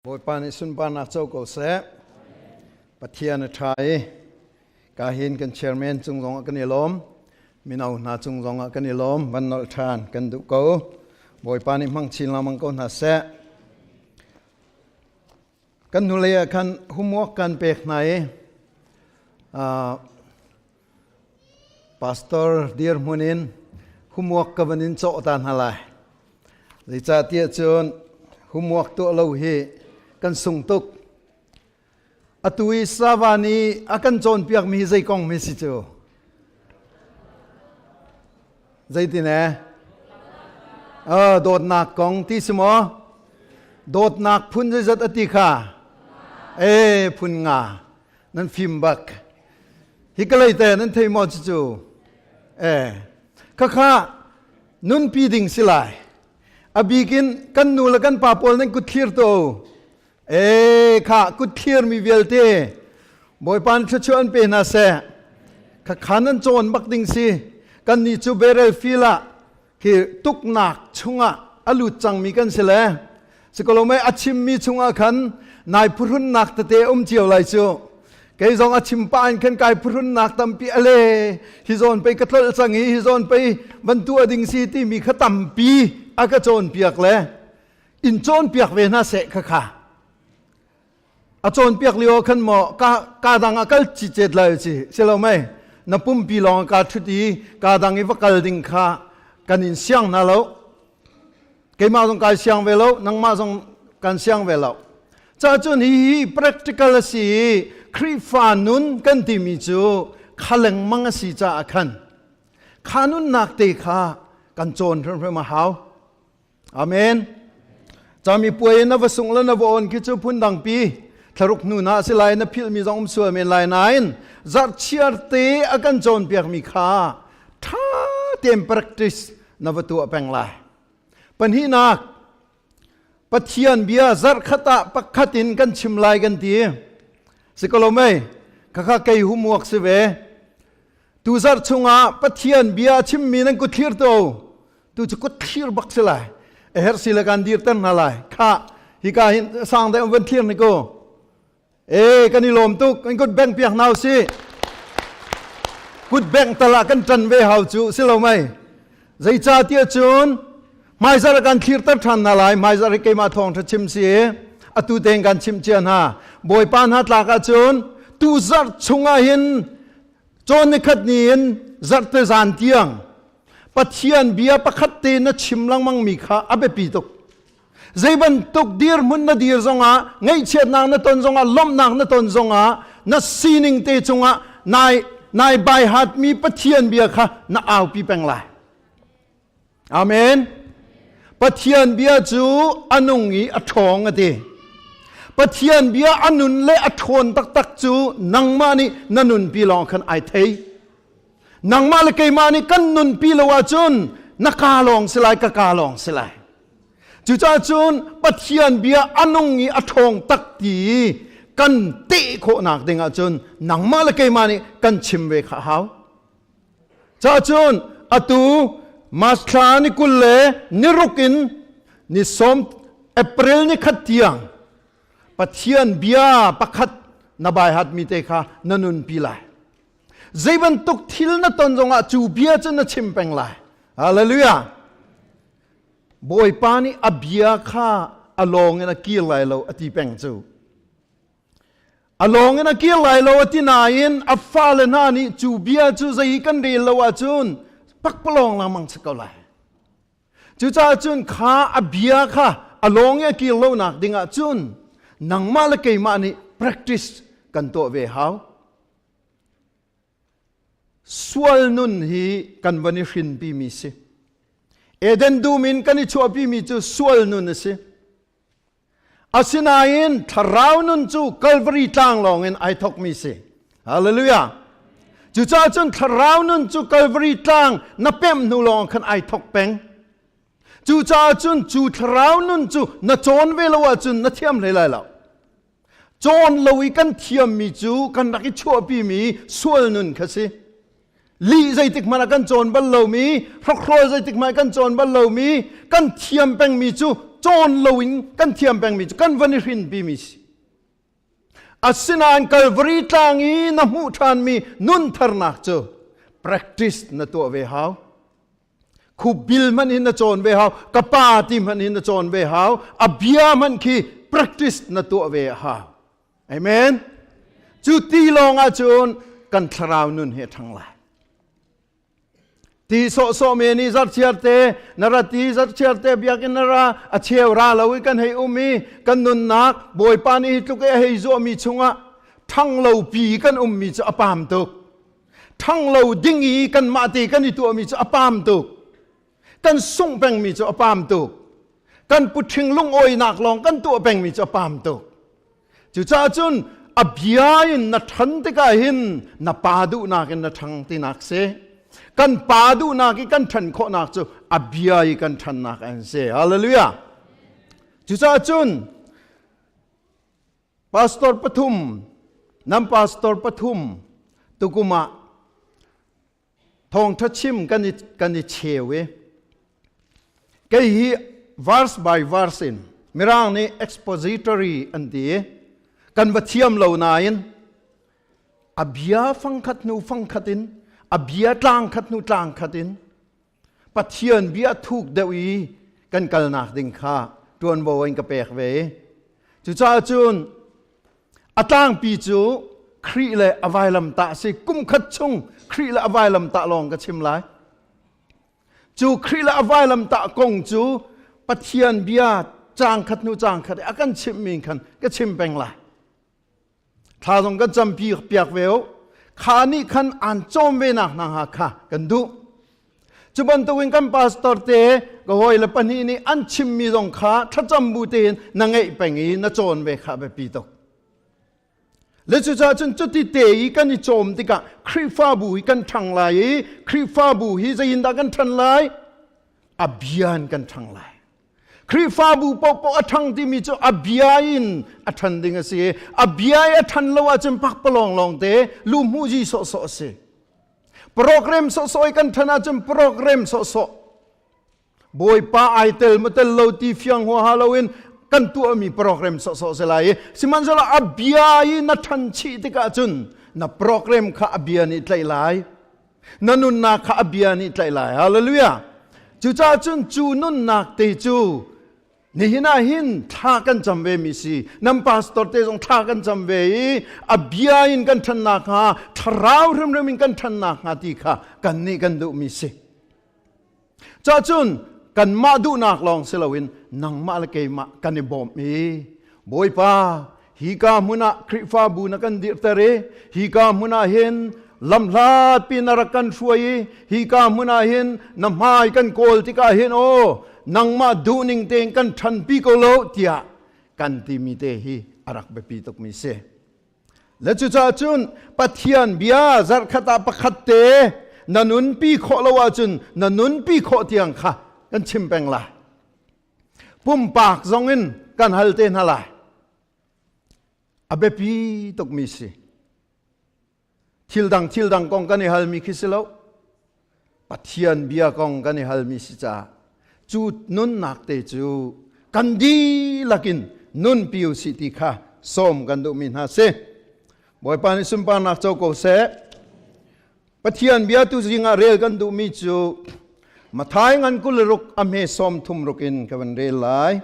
Bawipa nih sunparnak co ko seh. Pathian a ṭha i kahin kan chairman cung zongah kan i lawm. Mino hna cung zongah kan i lawm. Van nolh ṭhan kan duh ko. Bawipa nih hmang chin lengmang ko hna seh. Kan hnulei ah khan homework kan pek hna i pastor dirhmun in homework ka van in cawh ta hna lai. Zeicahtiah cun homework tuah lo hi kan sung tuk. Atu i Sava nih a kan cawnpiakmi hi zei kong mi si cu? Zeitin e? Dawtnak kong ti si maw? Dawtnak phun zeizat a ti kha? E, phun nga. Nan fim bak. Hi ka lei te nan thei maw cucu? E, khakha nunpi ding si lai. A bikin kan nu le kan pa pawl nan kut thlir to. E kha kut thlir mi vialte Bawipa nih thluachuah an pe hna seh. Kha kha nan cawn bak ding si. Kan nih cu berel fil ah khi tuknak chungah a lut cangmi kan si le. Sikolo mei a chimmi chungah khan nai phuhrunnak tete um cio lai cu. Kei zong a chim pah in khan kai phuhrunnak tampi ale hi zawn pei ka tlolh cang i hi zawn pei van tuah ding si timi kha tampi a ka cawnpiak le in cawnpiak ve hna seh kha kha a cawnpiak lio khan maw ka ka dang ah kal ci cet lai ci si lo mei na pumpi lawng ka thut i ka dang i va kal ding kha kan in siang hna lo keimah zong kai siang ve lo nangmah zong kan siang ve lo ca cun hi hi practical a si i Khrihfa nun kan timi cu kha lengmang a si caah khan kha nunnak te kha kan cawn hrimhrim a hau amen cami puai na va sung le na va on khi cu phundang pi thlaruk hnu na si lai na philhmi zong um sual men lai nain zarhchiar te a kan cawnpiakmi kha ṭha tein practice na va tuah peng lai. Pahnihnak, Pathian bia zarhkhat ah pakhat in kan chim lai kan ti. Si ko lo mei? Khakha kei humuak si ve. Tu zarh chungah Pathian bia chimmi nan kut thlir to. Tu cu kut thlir bak si lai. A herh si le kan dirter hna lai. Kha, hika hin sang deuh van thlir ni ko. E kan i lawm tuk kan kut beng piak hna usih kut beng tal ah kan ṭan ve hau cu si lo mei zeicahtiah cun hmaizarh kan thlirter ṭhan hna lai hmaizarh hi keimah thawngṭha chim si atu tein kan chimh cia hna bawipa hna tlak ahcun tu zarh chungah hin cawn nikhat ni in zarhte zan tiang Pathian bia pakhat te na chim lengmang mi kha a biapi tuk Zei bantuk dirhmun na dir zongah, ngaihchiatnak na ton zongah, lawmhnak na ton zongah, na sining te cungah nai nai baihatmi Pathian bia kha na aupi peng lai. Amen. Pathian bia cu a nung i a ṭhawng a ti. Pathian bia a nun le a ṭhawn taktak cu nangmah nih na nunpi lawng khan ai thei. Nangmah le keimah nih kan nunpi lo ahcun na ka lawng si lai, ka ka lawng si lai. Cucaah cun Pathian bia a nung i a ṭhawng tak ti kan teh khawhnak ding ahcun nangmah le keimah nih kan chim ve kha a hau. Caah cun atu March thla ni 20 le ni ruk in ni sawm April ni khat tiang Pathian bia pakhat na baihatmi te kha na nunpi lai. Zei bantuk thil na ton zongah cu bia cu na chim peng lai. Hallelujah. Bawipa nih a bia kha a lawng in a kir lai lo a ti peng cu. A lawng in a kir lai lo a ti nain a fale hna nih cu bia cu zei kan rel lo ahcun pakpalawng lengmang si ko lai. Cucaah cun kha a bia kha a lawng i a kir lonak ding ah cun nangmah le keimah nih practice kan tuah ve hau. Sual nun hi kan van i hrinpi mi si. Eden dum in kan i chuahpi mi cu sual nun a si. Asinain thlarau nun cu Calvary tlang lawng in ai thokmi si. Hallelujah. Cucaah cun thlarau nun cu Calvary tlang na pemh hnu lawng khan ai thok peng. Cucaah cun cu thlarau nun cu na cawn ve lo ahcun na thiam hlei lai lo. Cawn lo i kan thiammi cu kan rak i chuahpimi sual nun kha si. Lih zeitik hmanh ah kan cawn bal lomi, hrokhrawl zeitik hmanh ah kan cawn bal lomi, kan thiam pengmi cu cawn loin kan thiam pengmi cu kan van i hrinpimi si. Asinain Calvary tlang i na hmuh ṭhanmi nun tharnak cu practice na tuah ve hau. Khubil hmanh hin na cawn ve hau. Ka pa ti hmanh hin na cawn ve hau. A bia hmanh khi practice na tuah ve a hau. Amen. Cu ti lawng ahcun kan thlarau nun hi a ṭhang lai. Ti sawhsawh men i zarhchiar te na ra ti zarhchiar te biakinn na ra a cheu ra lo i kan hei um i kan nunnak Bawipa nih hi tluk i a hei zuahmi chungah ṭhang lo pi kan ummi cu a pam tuk. Ṭhang lo ding i kanmah te kan i tuahmi cu a pam tuk. Kan sungh pengmi cu a pam tuk. Kan puṭhing lungawinak lawng kan tuah pengmi cu a pam tuk. Cucaah cun a bia in na ṭhan tikah hin na pa duhnak in na ṭhang tinak si. Kan pa duhnak i kan ṭhan khawhnak cu a bia i kan ṭhannak an si. Hallelujah. Cucaah cun pastor pathum nan pastor pathum tukum ah thawngṭha chim kan i kan i cheu i kei hi verse by verse in mirang nih expository an ti i kan va thiam lo nain a bia fangkhat hnu fangkhat in a bia tlang khat hnu tlang khat in Pathian bia thuk deuh i kan kalnak ding kha ṭuanvo in ka pek ve cucaah cun A tlangpi cu Khrih le a vailamtah si. Kum khat chung Khrih le a vailamtah lawng ka chim lai. Cu Khrih le a vailamtah kong cu Pathian bia caang khat hnu caang khat a kan chimhmi khan ka chim peng lai. Thla zong kan campi piak ve u. Kha nih khan aan cawm ve nak hna hnga kha kan duh. Cu bantukin kan pastor te ka hawile pahnih nih an chimmi zong kha thlacam bu tein na ngeih peng i na cawn ve kha biapi tuk. Le cucaah cun cuti te i kan i cawm tikah Khrihfabu hi kan ṭhang lai i Khrihfabu hi zeiindah kan ṭhan lai? A bia in kan ṭhang lai. Khrihfabu paohpaoh a ṭhang timi cu a bia in a ṭhan ding a si i a bia i a ṭhan lo ahcun pakpalawng lawngte luhmuhzi sawhsawh a si. Program sawhsawh i kan ṭhan ahcun program sawhsawh Bawipa ai tel maw tel lo ti fiang huaha loin kan tuahmi program sawhsawh si lai i sihmanhsehlaw a bia i na ṭhan chih tikah cun na program kha a bia nih tlaih lai na nunnak kha a bia nih tlaih lai hallelujah cucaah cun cu nunnak te cu Nihin ah hin thla kan cam ve mi si. Nan pastor te zong thla kan cam ve i a bia in kan ṭhannak hnga, thlarau hrimhrim in kan ṭhannak hnga ti kha kan nih kan duh mi si. Cahcun kanmah duhnak lawng si loin nangmah le keimah kan i bawmh i Bawipa hika hmun ah Khrihfabu na kan dirhter i hika hmun ah hin lamhlat pi na rak kan hruai i hika hmun ah hin na hmai kan kawl tikah hin aw nangmah duhning tein kan ṭhanpi ko lo tiah kan timi te hi a rak biapi tukmi si. Le cucaah cun Pathian bia zarhkhat ah pakhat te na nunpi khawh lo ahcun na nunpi khawh tiang kha kan chim peng lai. Pumpak zongin kan hal te hna lai. A biapi tukmi si. Thil dang thil dang kong kan i halmi khi si lo. Pathian bia kong kan i halmi si caah cu nunnak te cu kan dihlak in nunpi u sih ti kha sawm kan duhmi hna si. Bawipa nih sunparnak co ko seh. Pathian bia tu zing ah rel kan duhmi cu Matthai ngan 26 a hme 30 ruk in ka van rel lai.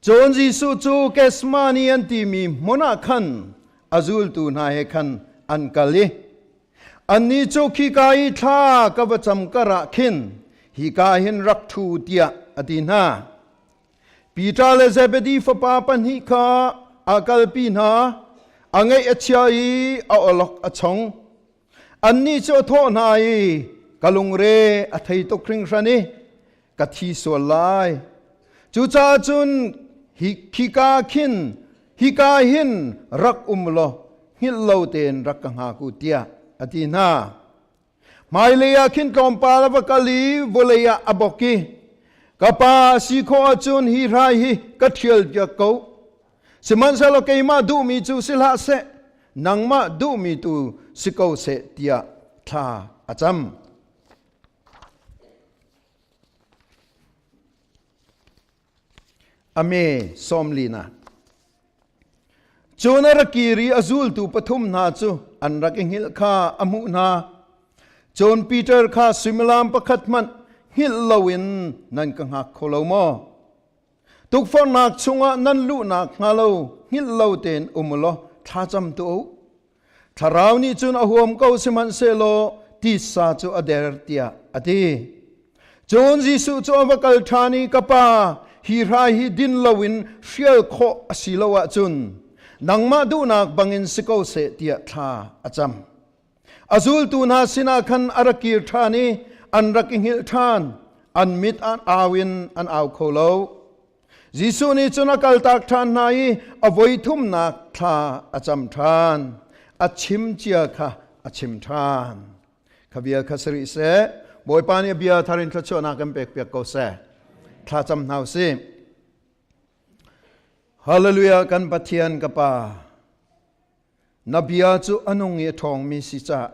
Cun Jesuh cu Gethsemane an timi hmun ah khan a zultu hna he khan an kal i annih cu khika i thla ka va cam kar ah khin hika hin rak ṭhu tiah a ti hna. Peter le Zebedi fapa pahnih kha a kalpi hna, a ngaih a chia i a awlok a chong. Annih cu a thawh hna i ka lungre a thei tuk hringhran i ka thi sual lai. Cucaah cun hi khika khin hika hin rak um law hngilh lo tein rak ka hngak u tiah a ti hna. Hmailei ah khin tlawmpal a va kal i vawlei ah a bok i ka pa si khawh ahcun hi hrai hi ka ṭhialpiak ko. Sihmanhsehlaw keimah duhmi cu si hlah seh, nangmah duhmi tu si ko seh tiah thla a cam. A me 24. Cun a ra kir i a zultu pathum hna cu an rak i hngilh kha a hmuh hna. Cun Peter kha suimilam pakhat hmanh hngilh loin nan ka hngak kho lo maw? Tukforhnak chungah nan luhnak hnga lo hngilh lo tein um u law thlacam tuah u. Thlarau nih cun a huam ko sihmanhsehlaw titsa cu a der tiah a ti. Cun Jesuh cu a va kal ṭhan i ka pa, hi hrai hi din loin hrial khawh a si lo ahcun nangmah duhnak bangin si ko seh tiah thla a cam. A zultu hna sinah khan a ra kir ṭhan i an rak i hngilh ṭhan. An mit an au in an au kho lo. Jesuh nih cun a kaltak ṭhan hna i a voi thumnak thla a cam ṭhan. A chim cia kha a chim ṭhan. Kha bia kha si rih seh. Bawipa nih a bia thar in thluachuahnak kan pek piak ko seh. Thla cam hna u sih. Hallelujah kan Pathian ka Pa. Na bia cu a nung i a ṭhawngmi si cah.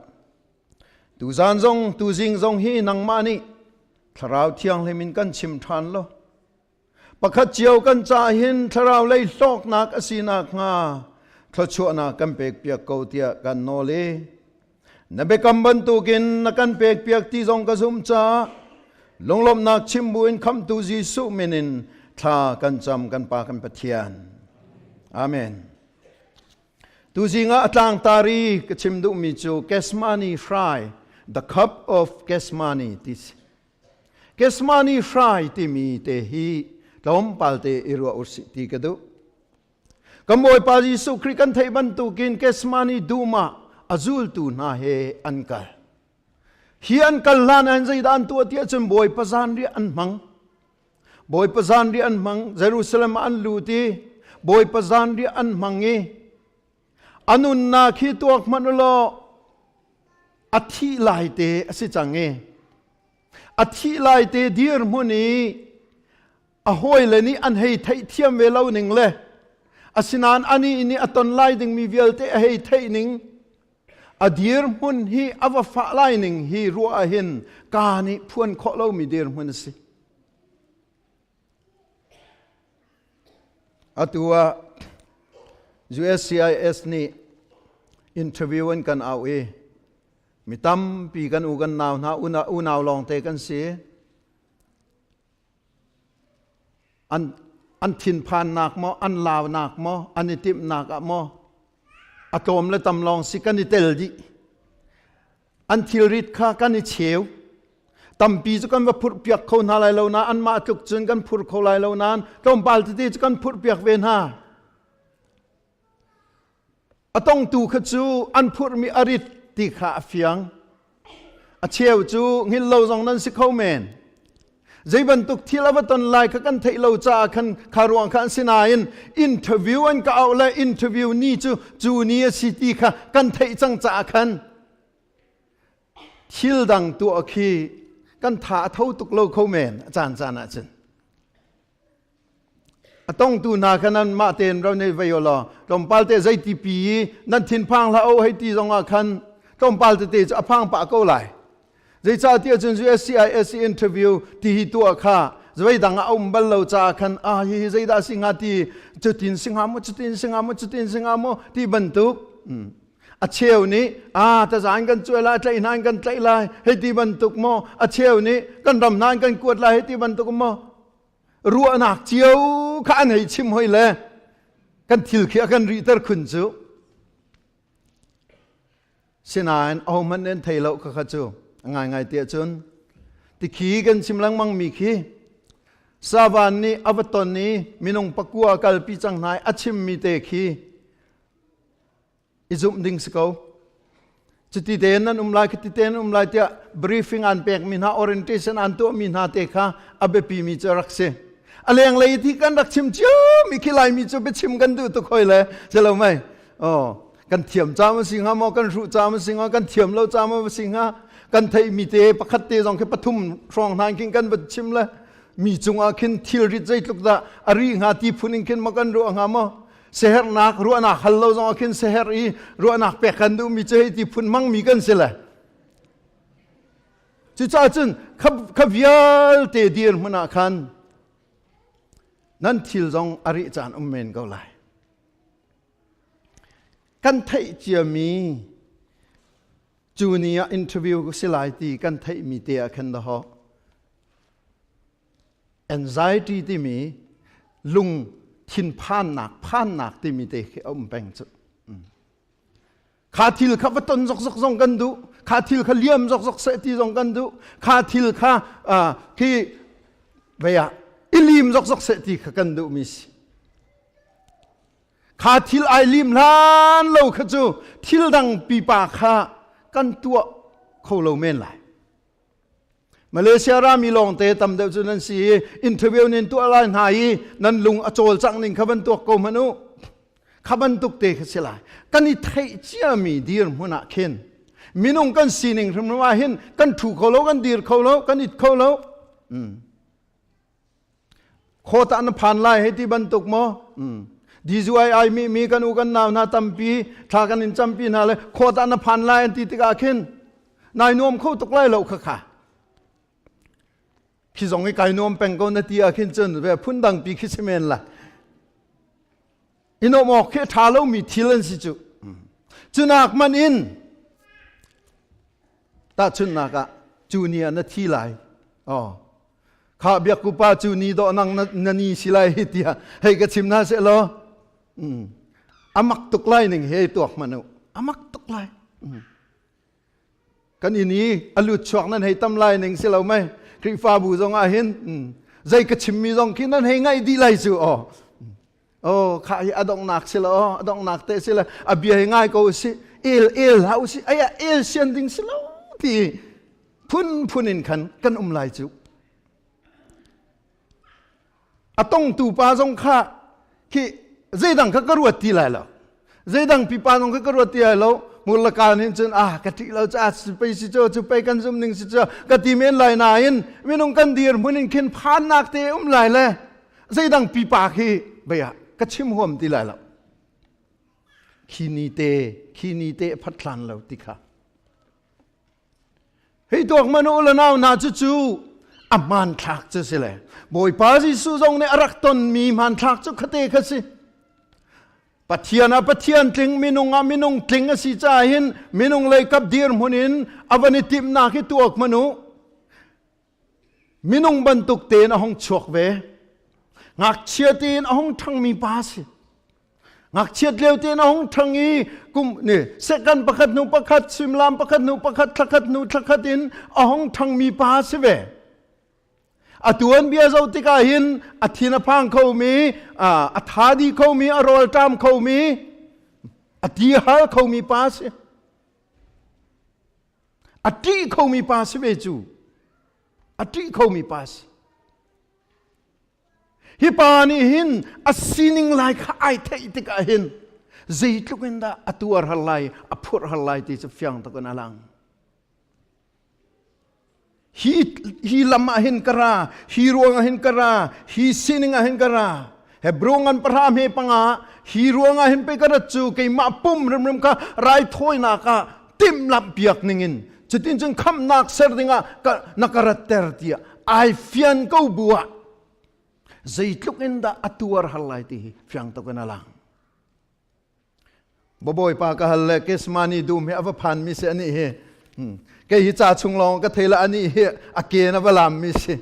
Tuzan zong tuzing zong hi nangmah nih Thlarau Thianghlim in kan chim ṭhan lo. Pakhat cio kan ca hin thlarau lei hlawknak a si nakhnga thluachuahnak kan pekpiak ko tiah kan nawl i na biakam bantukin na kan pekpiak ti zong ka zumh caah lunglawmhnak chim buin khamhtu Jesuh min in thla kan cam kan Pa kan Pathian. Amen. Tuzing ah a tlangtar i ka chim duhmi cu Gethsemane hrai, the cup of Gethsemane ti si. Gethsemane hrai timi te hi tlawmpal te i ruah usih ti ka duh. Kan Bawipa Jesuh Khrih kan theih bantukin Gethsemane dum ah a zultu hna he an kal. Hi an kal hlan ah zeidah an tuah ti ahcun Bawipa zanriah an hmang. Bawipa zanriah an hmang. Jerusalem ah an lut i Bawipa zanriah an hmang i a nunnak hi tuak hmanh u law a thih lai te a si cang i a thih lai te dirhmun i a hawile nih an hei theihthiam ve lo ning le asinain anih nih a ton lai dingmi vialte a hei theih ning a dirhmun hi a va fah lai ning hi ruah ah hin ka nih phuan khawh lomi dirhmun a si. Atu ah USCIS nih interview an kan auh i mi tampi kan u kan nau hna unau lawngte kan si. An an thinphannak maw an launak maw an i timhnak ah maw a tlawm le tam lawng si kan i tel dih. An thilrit kha kan i cheu. Tampi cu kan va phurhpiak kho hna lai lo nain anmah tluk cun kan phur kho lai lo nain tlawmpal tete cu kan phurhpiak ve hna. A tongtu kha cu an phurhmi a rit ti kha a fiang. A cheu cu hngilh lo zong nan si kho men. Zei bantuk thil a va ton lai kha kan theih lo caah khan kha ruang kha an si nain interview an ka auh le interview ni cu cu ni a si ti kha kan theih cang caah khan thil dang tuah khi kan tha a tho tuk lo kho men a caan caan ah cun. A tongtu hna kha nan mah tein ro nei vei law tlawmpal te zeiti pi i nan thinphang hlah o hei ti zong ah khan tlawmpal tete cu a phang pah ko lai. Zeicahtiah cun USCIS interview ti hi tuah kha zei dang ah a um bal lo caah khan ah hihi zeidah si hnga ti cutin si hnga maw cutin si hnga maw cutin si hnga maw ti bantuk a cheu nih a taza in kan cuai lai tlaih hna in kan tlaih lai hei ti bantuk maw a cheu nih kan ram hna in kan kuat lai hei ti bantuk maw ruahnak cio kha an hei chim hoi le kan thil khi a kan rihter khun cu sinain ahohmanh an thei lo kha kha cu a ngaingai tiah cun tikhi kan chim lengmang mi khi savan nih a va ton i minung pakua kalpi cang hna i a chimmi te khi i zumh ding si ko cuti tein nan um lai khiti tein um lai tiah briefing an pekmi hna orientation an tuahmi hna te kha a biapimi cu rak si a lenglei thi kan rak chim cio mi khi laimi cu biachim kan duh tuk hoi le si lo mei oh kan thiam cam a si hnga maw kan hruh cam a si hnga kan thiam lo cam a si hnga kan theihmi te pakhat te zong khi pathum hrawng hna khin kan van chim le mi cungah khin thilrit zeitluk dah a ri hnga ti phun in khin maw kan ruah hnga maw sehernak ruahnak hal lo zong ah khin seher i ruahnak pek kan duhmi cu hei ti phun hmangmi kan si le cucaah cun kha, kha vialte dirhmun ah khan. Nan thil zong a rih caan um men ko lai. Kan theih ciami cu ni ah interview si lai ti kan theihmi te ah khan dahawh anxiety timi lung thinphannak phannak timi te khi a um peng cu. Kha thil kha va ton zokzok zong kan duh. Kha thil kha liam zokzok seh ti zong kan duh. Kha thil kha khi vei ah i lim zokzok seh ti kha kan duh mi si. Kha thil ai lim hlan lo kha cu thil dang pipa kha kan tuah kho lo men lai. Malaysia rami lawngte tam deuh cu nan si i interview nin tuah lai hna i nan lung a cawlcangh ning kha van tuak ko hmanh u. Kha bantuk te kha si lai. Kan i theih ciami dirhmun ah khin minung kan sining hrimhrim ah hin kan ṭhu kho lo, kan dir kho lo, kan it kho lo. Khawtah na phan lai hei ti bantuk maw? DZI ai mi mi kan u kan nau hna tampi thla kan in campi hna le khawtah na phan lai an ti tikah khin nai nuam kho tuk lai lo kha kha. Khi zong i kai nuam peng ko na ti ah khin cun ve phundang pi khi si men lai. I nuam awk khi a ṭha lomi thil an si cu. Cunak man in tahchunhnak ah cu ni ah na thi lai. Oh. Kha biakku pa cu ni dawh nang na ni si lai hi tiah hei ka chim hna seh law amak tuk lai ning he tuak hmanh u amak tuk lai kan inn i a lut chuak nan hei tam lai ning si lo mei Khrihfabu zong ah hin zei ka chimmi zong khi nan hei ngaih dih lai cu aw oh kha hi a donghnak si lo a donghnak te si lo a bia hi ngai ko si el el hlah u si aya el sian ding si lo ti phun phun in khan kan um lai cu a tongtu pa zong kha khi zeidang kha ka ruat ti lai lo zeidang pipa zong kha ka ruat ti lai lo murlaka nih cun ah ka ṭih lo ca pei si cu cu pei kan zum ning si cu ka ti men lai nain minung kan dir hmun in khin phannak te um lai le zeidang pipa khi vei ah ka chim huam ti lai lo khi ni te khi ni te phat hlan lo ti kha hei tuak man u le nau hna cu cu a hmanthlak cu si le Bawipa Jesuh zong nih a rak tonmi hmanthlak cu khate kha si Pathian ah Pathian tling minung ah minung tling a si caah hin minung lei kap dirhmun in a van i timhnak hi tuak hmanh u Minung bantuk tein a hung chuak ve. Ngakchia tein a hung ṭhangmi pa si. Ngakchiat lio tein a hung ṭhang i kum ni second pakhat hnu pakhat suimilam pakhat hnu pakhat thlakhat hnu thlakhat in a hung ṭhangmi pa si ve. A tuanbia zoh tikah hin a thin a phang khomi, a thadi khomi, a rawlṭam khomi, a ti hal khomi pa si. A ṭih khomi pa si ve cu. A ṭih khomi pa si. Hi pa nih hin a sining lai kha ai theih tikah hin zeitluk in dah a tuar har lai, a phurh har lai ti cu fiang tuk in a lang. Hi, hi lam ah hin ka ra, hi ruang ah hin ka ra, hi sining ah hin ka ra. Hebrew ngan pahra hme panga hi ruang ah hin pe ka rat cu keimah pum rimrim kha raithawinak ah timhlamh piak ningin cutin cun khamhnak ser dingah na ka ratter tiah ai fian ko bu ah zeitluk in dah a tuar har lai ti hi fiang tuk in a lang. Bawipa ka hal le Kesmani dum hi a va phan mi si ani hi. Kei hi ca chung lawng ka thei la ani hi a ke na va lam mi si.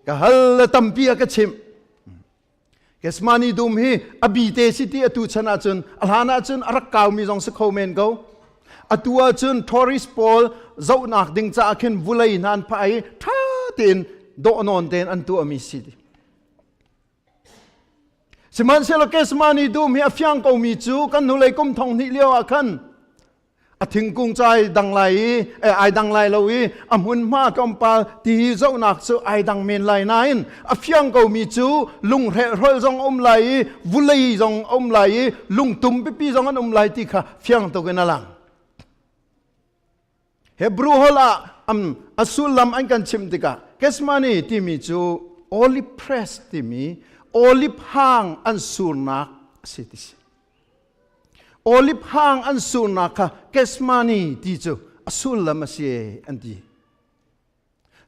Ka hal le tampi a ka chimh. Kesmani dum hi a bi te si ti atu chan ahcun a hlan ahcun a rak kau mi zong si kho men ko. Atu ahcun tourist pawl zohnak ding caah khin vulei hna an phah i ṭha tein dawh nawn tein an tuah mi si. Sihmanhsehlaw Kesmani dum hi a fiang komi cu kan hnulei kum thong hnih lio ah khan a thingkung cu ai dang lai i ai dang lai lo i a hmunhma tlawmpal ti hi zohnak cu ai dang men lai nain a fiang komi cu lunghrelhrol zong a um lai i vulei zong a um lai i lungtum pipi zong an um lai ti kha fiang tuk in a lang. Hebrew holh ah a sullam an kan chimh tikah Gethsemane timi cu olive press timi olive hang an surnak a si ti si. Olive hang an surnak kha Gethsemane ti cu a sullam a si an ti.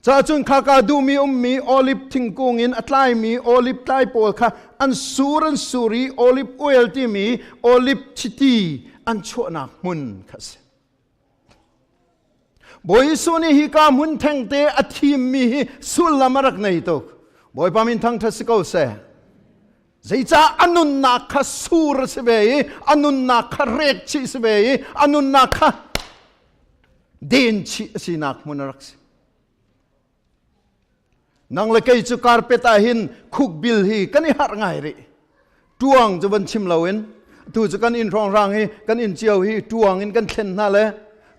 Cacun khaka duhmi ummi olive thingkung in a tlaimi olive tlai pawl kha an sur an sur i olive oil timi olive chiti an chuahnak hmun kha a si. Bawi Jesuh nih hika hmun thengte a thimmi hi sullam a rak nei tuk. Bawipa min thangṭhat si ko seh. Zeicah a nunnak kha sur a si ve i a nunnak kha rek chih si ve i a nunnak kha den chih a sinak hmun a rak si. Nang le kei cu carpet ah hin khukbil hi kan i harh ngai rih. Tuang cu van chim loin tu cu kan inn hrawnghrang hi kan inn cio hi tuang in kan thlen hna le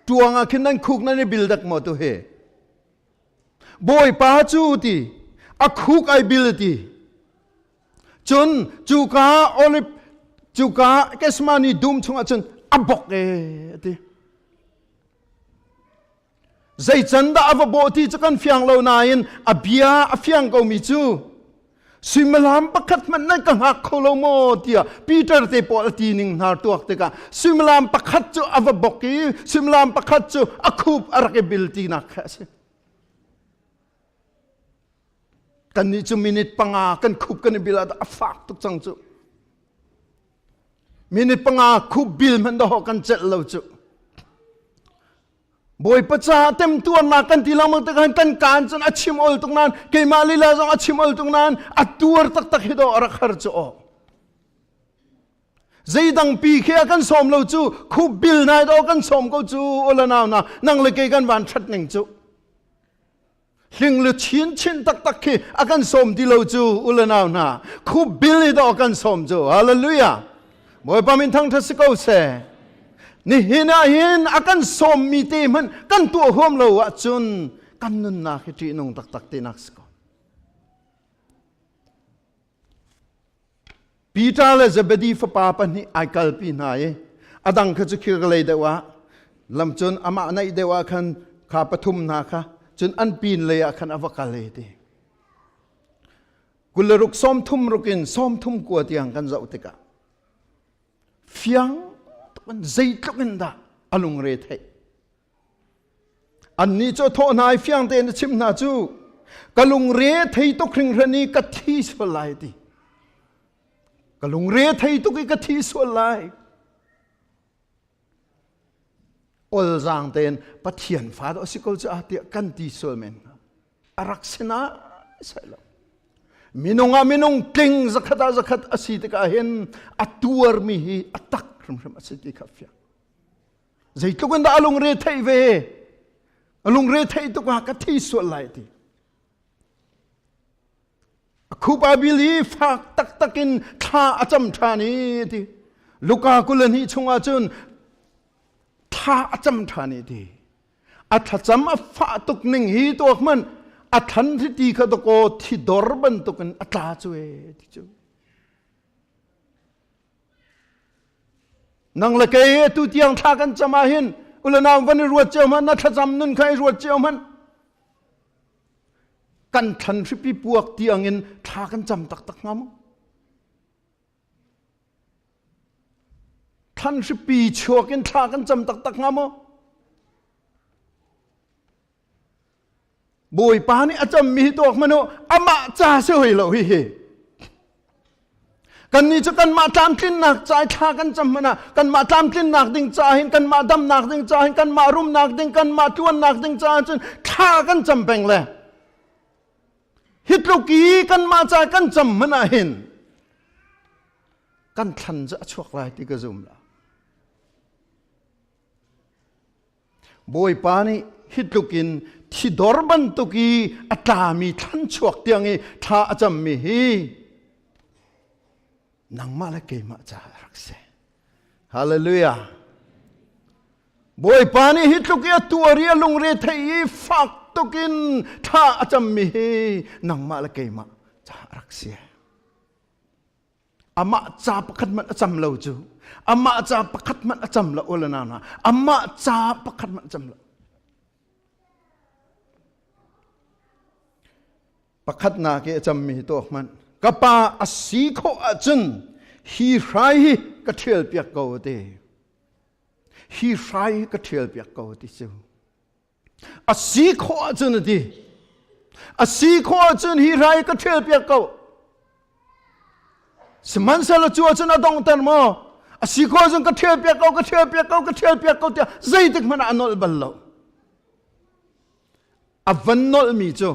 tuang ah khin nan khuk nan i bil dak maw tu hi. Bawipa cu ti a khuk ai bil ti. Cun cuka olive cuka Gethsemane dum chungah cun a bok e ti. Zei can dah a va bawh ti cu kan fiang lo nain a bia a fiang komi cu suimilam pakhat hmanh nan ka hngak kho lo maw tiah Peter te pawl a ti ning hnar tuak tikah suimilam pakhat cu a va bok i suimilam pakhat cu a khup a rak i bil tinak kha a si. Kannih cu minute panga kan khup kan i bil ah a fak tuk cang cu. Minute panga khup bil hmanh dawh kan celh lo cu. Bawipa caah temtuarnak kan ti lengmang tikah kan kaan cun a chim ol tuk nain keimah lila zong a chim ol tuk nain a tuar taktak hi dawh a rak har cu aw. Zeidang pi khi a kan sawm lo cu khup bil nai dawh kan sawm ko cu ola nau na nang le kei kan van that ning cu. Hling le chin chin taktak khi a kan sawm ti lo cu u le nau hna khup bil i dawh kan sawm cu hallelujah Bawipa min thangṭhat si ko seh nihin ah hin a kan sawmmi te hmanh kan tuah huam lo ahcun kan nunnak hi ṭihnung taktak tinak si ko Peter le Zebedi fapa pahnih ai kalpi hna i a dang kha cu khir lei deuh ah lam cun amah naih deuh ah khan kha pathum hna kha cun an pin lei ah khan a va kal e ti. 26 sawm thum ruk in 39 tiang kan zoh tikah fiang tuk in zeitluk in dah a lungre theih. Annih cu a thawh hna i fiang tein a chimh hna cu ka lungre thei tuk hringhran i ka thi sual lai ti. Ka lungre thei tuk i ka thi sual lai. Olzaang tein Pathian fa dawh si ko cu ah tiah kan ti sual men hnga. A rak si na sai lo. Minung ah minung tling zakhat ah zakhat a si tikah hin a tuarmi hi a tak hrimhrim a si ti kha fiang. Zeitluk in dah a lungre theih ve? A lungre theih tuk ah ka thi sual lai ti. A khupa bil i fak taktak in thla a cam ṭhan i ti. Luka 22 chungah cun thla a cam ṭhan i ti. A thlacam a fah tuk ning hi tuak hmanh a thlan ti kha dakaw thi dor bantukin a tla cu e ti cu. Nang le kei atu tiang thla kan cam ah hin ulanau van i ruat cio hmanh na thlacam nun kha i ruat cio hmanh kan thlan hripi puak tiang in thla kan cam taktak hnga maw? Thlan hripi chuak in thla kan cam taktak hnga maw? Bawipa nih a cammi hi tuak hmanh u amah ca si hoi lo hi hi kannih cu kanmah tlamtlinnak ca i thla kan cam hmanh ah kanmah tlamtlinnak ding ca hin kanmah damnak ding ca hin kanmah rumnak ding kanmah tluannak ding ca cun thla kan cam peng le hi tluk i kanmah ca kan cam hmanh ah hin kan thlan cu a chuak lai ti ka zum lo Bawipa nih hi tluk in thidor bantuk i a tlami thlanchuak tiang i thla a cammi hi nangmah le keimah caah a rak si. Hallelujah. Bawipa nih hi tluk i a tuar i a lungre thei i fak tuk in thla a cammi hi nangmah le keimah caah a rak si. Amah ca pakhat hmanh a cam lo cu. Amah ca pakhat hmanh a cam lo ula na Amah ca pakhat hmanh a cam lo. Pakhatnak i a cammi hi tuak hmanh. Ka pa a si khawh ahcun hi hrai hi ka ṭhial piak ko ti. Hi hrai hi ka ṭhial piak ko ti cu. A si khawh ahcun a ti. A si khawh ahcun hi hrai ka ṭhial piak ko. Sihmanhsehlaw cu ahcun a donghter maw? A si khawh ahcun ka ṭhial piak ko, ka ṭhial piak ko, ka ṭhial piak ko tiah zeitik hmanh ah a nolh bal lo. A van nolhmi cu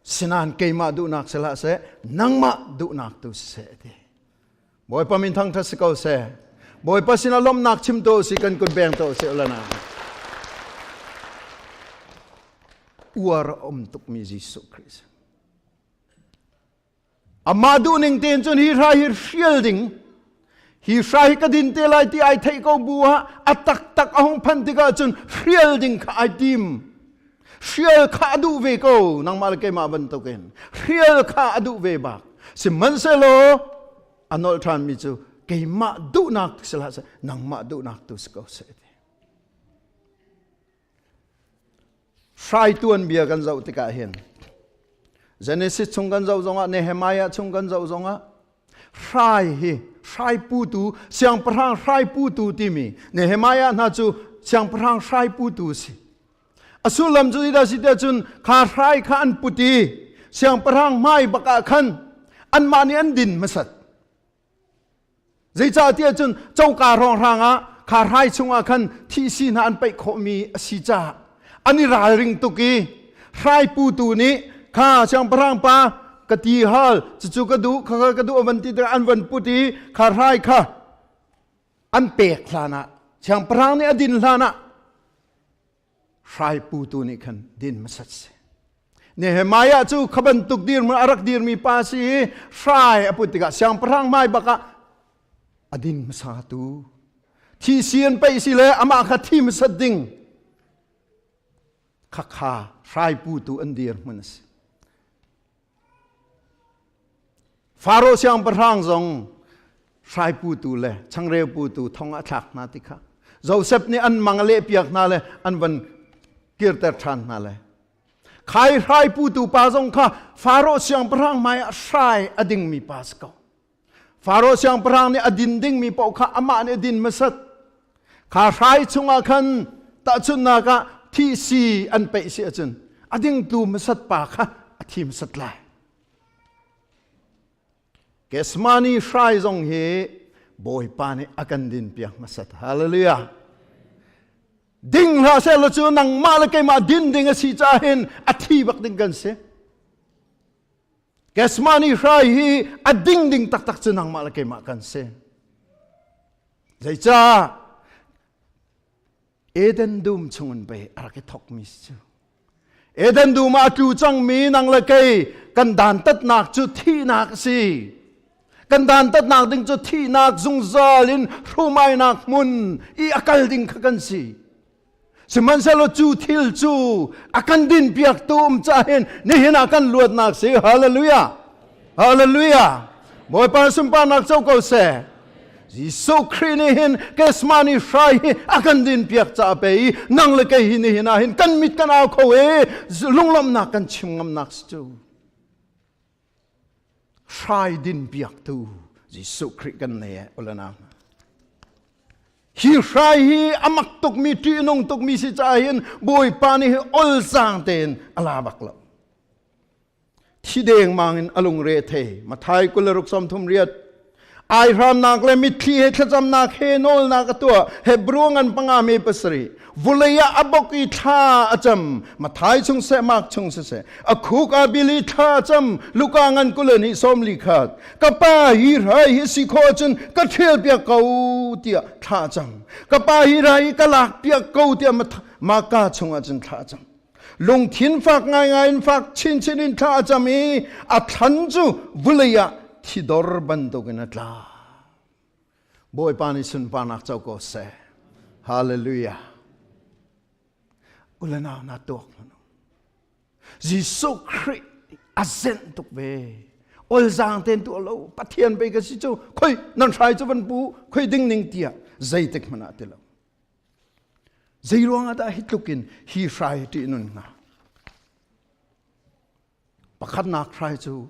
sinain keimah duhnak si hlah seh, nangmah duhnak tu siseh a ti. Bawipa min thangṭhat si ko seh. Bawipa sinah lawmhnak chim to si kan kut beng to si ulana. Uar a um tukmi Jesuh Khrist. Amah duhning tein cun hi hrai hi hrial ding hi hrai hi ka din te lai ti ai theih ko bu ah a taktak a hung phan tikah cun hrial ding kha ai tim. Hrial kha a duh ve ko nangmah le keimah bantukin hrial kha a duh ve bak. Sihmanhsehlaw a nolh ṭhanmi cu keimah duhnak si hlah seh nangmah duhnak tu si ko seh ti. Hrai tuanbia kan zoh tikah hin Genesis chung kan zoh zongah Nehemiah chung kan zoh zongah hrai hi hrai putu siangpahrang hrai putu timi Nehemiah hna cu siangpahrang hrai putu si. A sullam cu zeidah si tiah cun kha hrai kha an put i siangpahrang hmai bak ah khan anmah nih an din hmasat. Zeicahtiah cun coka hrawnghrang ah kha hrai chungah khan thihsi hna an paih khawhmi a si caah an i ralring tuk i hrai putu nih kha siangpahrang pa ka ti hal cucu ka duh kha ka duh a van ti tikah an van put i kha hrai kha an pek hlanah siangpahrang nih a din hlanah hrai putu nih khan din hmasat si. Nehemiah cu kha bantuk dirhmun a rak dirmi pa si i hrai a put tikah siangpahrang hmai bak ah a din hmasa tu thi si an peih si le amah kha thi hmasat ding khakha hrai putu an dirhmun a si. Faro siangpahrang zong hrai putu le changreu putu thong a thlak hna ti kha Joseph nih an mang a lehpiak hna le an van kirter ṭhan hna le khai hrai putu pa zong kha Faro siangpahrang hmai ah hrai a dingmi pa si ko. Faro siangpahrang nih a din dingmi paoh kha amah nih a din hmasat. Kha hrai chungah khan tahchunhnak ah thihsi an peih si ahcun a dingtu hmasat pa kha a thi hmasat lai. Gethsemane hrai zong hi Bawipa nih a kan din piak hmasat. Hallelujah. Ding hlah seh law cu nangmah le keimah din ding a si caah hin a thi bak ding kan si. Gethsemane hrai hi a ding ding taktak cu nangmah le keimah kan si. Zeicah Eden dum chungin pei a rak i thokmi si cu. Eden dum ah a tlu cangmi nang le kei kan dantatnak cu thihnak a si. Kan dantatnak ding cu thihnak zungzal in hrumainak hmun i a kal ding kha kan si. Sihmanhsehlaw cu thil cu a kan dinpiaktu um cah hin nihin ah kan luatnak si. Hallelujah! Hallelujah! Bawipa sunparnak co ko seh. Jesuh Khrih nih hin Gethsemane hrai hi a kan dinpiak caah pe i nang le kei hi nihin ah hin kan mit kan au kho i lunglawmhnak kan chim ngamnak si cu. Hrai dinpiaktu Jesuh Khrih kan nei e ulanau. Hi hrai hi a mak tukmi ṭihnung tukmi si caah hin Bawipa nih hi olzaang tein a la bak lo. Thi dengmang in a lungre thei. Mathai 26 38 Aihramnak le mitthli he thlacamnak he nawlnak a tuah. Hebrew ngan panga me pasarih. Vulei ah a bok i thla a cam. Mathai chung seh, Mark chung siseh. A khuk a bil i thla a cam. Luka ngan kul nih sawm li khat. Ka pa hi rai hi si khawh ahcun ka ṭhial piak ko tiah thla a cam. Ka pa hi rai hi ka lak piak ko tiah Maka chung ahcun thla a cam. Lungthin fak ngaingai in fak chinchin in thla a cam i a thlan cu vulei ah thidor bantukin a tla. Bawipa nih sunparnak co ko seh. Hallelujah. Ulanau na tuak hmanu. Jesuh Khrih a zenh tuk ve. Olzaang ten tu lo Pathian bei ka si cu khoi nan hrai cu van pu khoi ding ning tiah zeitik hmanh ah ti lo. Zei ruangah dah hi tluk in hi hrai ṭih nun hnga? Pakhatnak hrai cu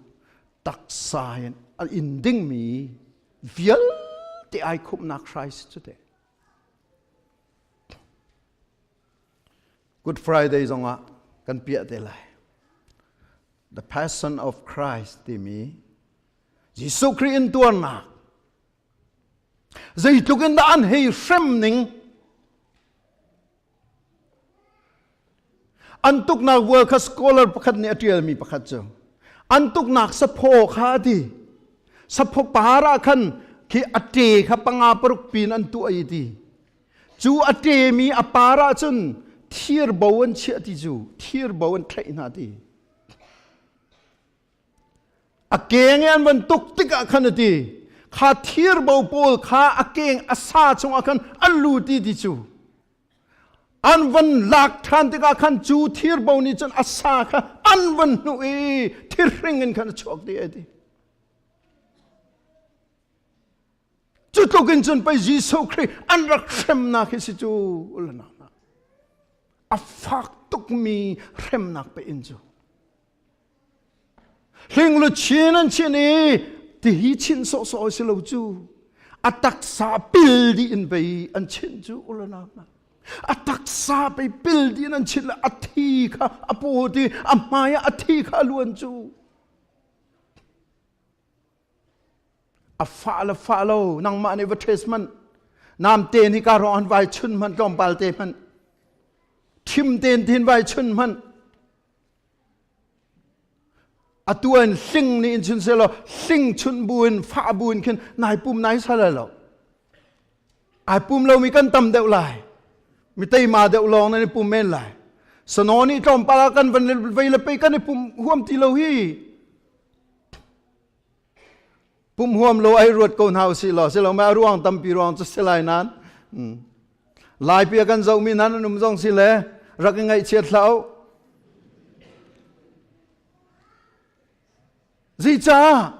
taksa in a in dingmi vialte ai khumhnak hrai si cu teh. Good Friday zongah kan piah te lai. The Passion of Christ timi Jesuh Khrih in tuarnak zeitluk in dah an hei hrem ning an tuknak vual kha scholar pakhat nih a ṭialmi pakhat cu an tuknak saphaw kha a ti saphaw par ah khan khi a ṭe kha panga paruk pin an tuah i ti cu a ṭemi a par ah cun thir bo an chiah ti cu thir bo an thlaih hna ti A keng i an van tuk tikah khan a ti, kha thirbo pawl kha a keng a sa chungah khan an lut i ti cu. An van lak ṭhan tikah khan cu thirbo nih cun a sa kha an van hnuh i thirhring in khan a chuak dih a ti. Cu tluk in cun pei Jesuh Khrih an rak hremnak hi si cu a fak tukmi hremnak pe in cu. Hling luchin an chinh i tihi chinh sawhsawh si lo cu a taksa pil dih in pei an chinh cu ulanau hna a taksa pei pil dih in an chinh le a thi kha a paw ti a hmai ah a thi kha a luan cu a fah le fah lo nangmah nih va test hmanh nam te ni ka rawng an vai chun hmanh tlawmpal te hmanh thim ten tin vai chun hmanh Atu in hling nih in chun selaw hling chunh bu in fah bu in khin nai pum nai sal lo. Ai pum lomi kan tam deuh lai. Mi teima deuh lawng nan i pum men lai. Sano nih tlawmpal ah kan van vei le pei kan i pum huam ti lo hi. Pum huam lo ai ruat ko hna usih law silo ma ruang tampi ruang cu si lai nan. Laipi a kan zohmi hna nan um zong si le rak i ngaihchiat hlah u. Zeicah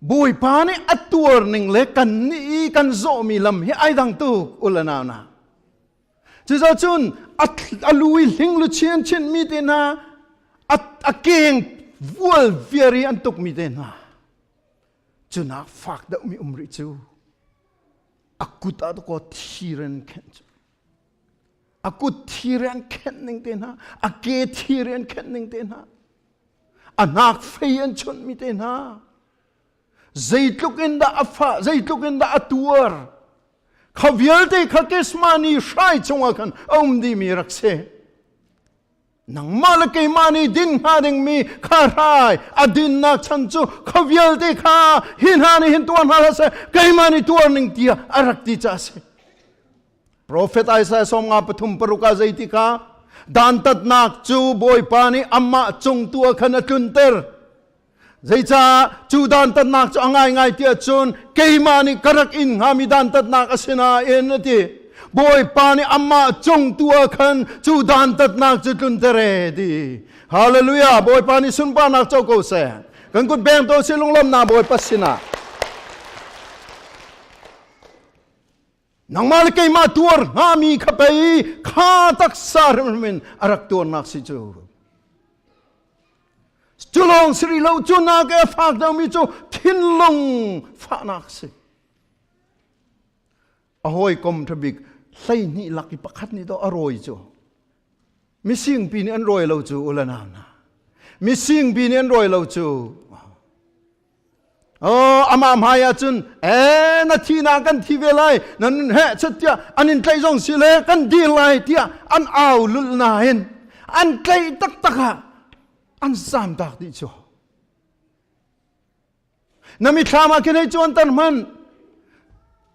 Bawipa nih a tuar ning le kan nih i kan zawhmi lam hi ai dang tuk u le nau na. Cuzacun a lu i hling lu chin chin mi te hna a keng vual viar i an tuk mi te hna cunak fak deuh mi um rih cu a kut ah dakaw thiren khenh cu a kut thir an khenh ning te hna a ke thir an khenh ning te hna a hnak fei an chunh mi te hna zeitluk in dah a fah zeitluk in dah a tuar kha vialte kha Kesmani hrai chungah khan a um dih mi rak si Nangmah le keimah nih din hnga dingmi kha hrai a dinnak chan cu kha vialte kha hi hna nih hin tuar hna hlah seh keimah nih tuar ning tiah a rak ti caah a si. Profet Isaiah 53 paruk ah zeiti kha dantatnak cu Bawipa nih amah cung tu ah khan a tlunter. Zeicah cu dantatnak cu a ngaingai tiah cun keimah nih ka rak in hngami dantatnak a si nain a ti. Bawipa nih amah cung tu ah khan cu dantatnak cu tlunter e ti. Hallelujah! Bawipa nih sunparnak co ko seh. Kan kut beng to si lunglawmnak Bawipa sinah. Nangmah le keimah tuar hngami kha pei kha taksa hrimhrim in a rak tuarnak si cu. Cu lawng si rih lo cu nak e fak deuhmi cu thinlung fahnak si. A hawikom ṭhabik 12 lak i pakhat nih dawh a rawi cu. Mising pi nih an rawi lo cu ulanau hna. Mising pi nih an rawi lo cu. Oh, amah hmai ah cun eh na thihnak kan thi ve lai nan he chet tiah an in tlaih zong si le kan dir lai tiah an au lulh nain an tlaih taktak ah an zamtak dih cu na mithlam ah khin hei cuan tar hmanh